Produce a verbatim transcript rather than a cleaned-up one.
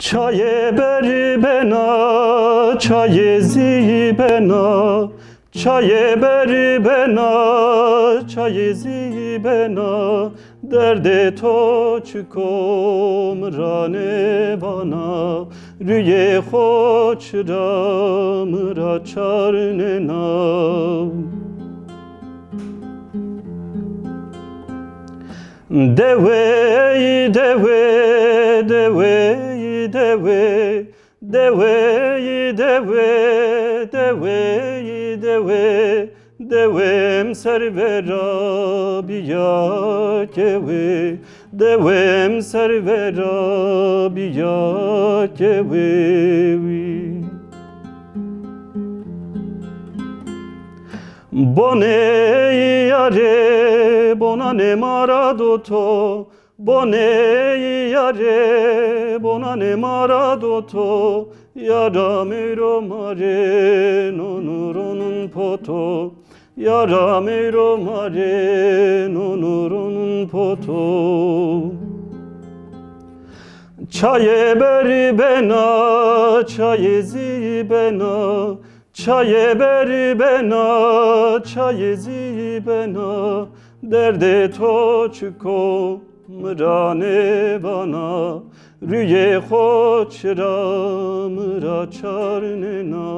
Çayê berî bena, çayê zî bena, çayê berî bena, çayê zî bena, derdê to çik o mi ra nêvana, rûyê xo çira mi ra çarnêna. Dewey, dewey, dewey, dewey, dewey, dewey, dewey, dewey, dewem ser vera biya kewê, dewem ser vera biya kewê wî. Bonê yarê, bonanê ma ra do to, bonê yarê, bonanê ma ra do to, yara meyro ma rê, nonû ronûn poto, yara meyro ma rê, nonû ronûn poto. Çayê berî bena, çayê zî bena, çayê berî bena, çayê zî bena, derdê to çik o mi ra nêvana, rûyê xo çira mi ra çarnêna.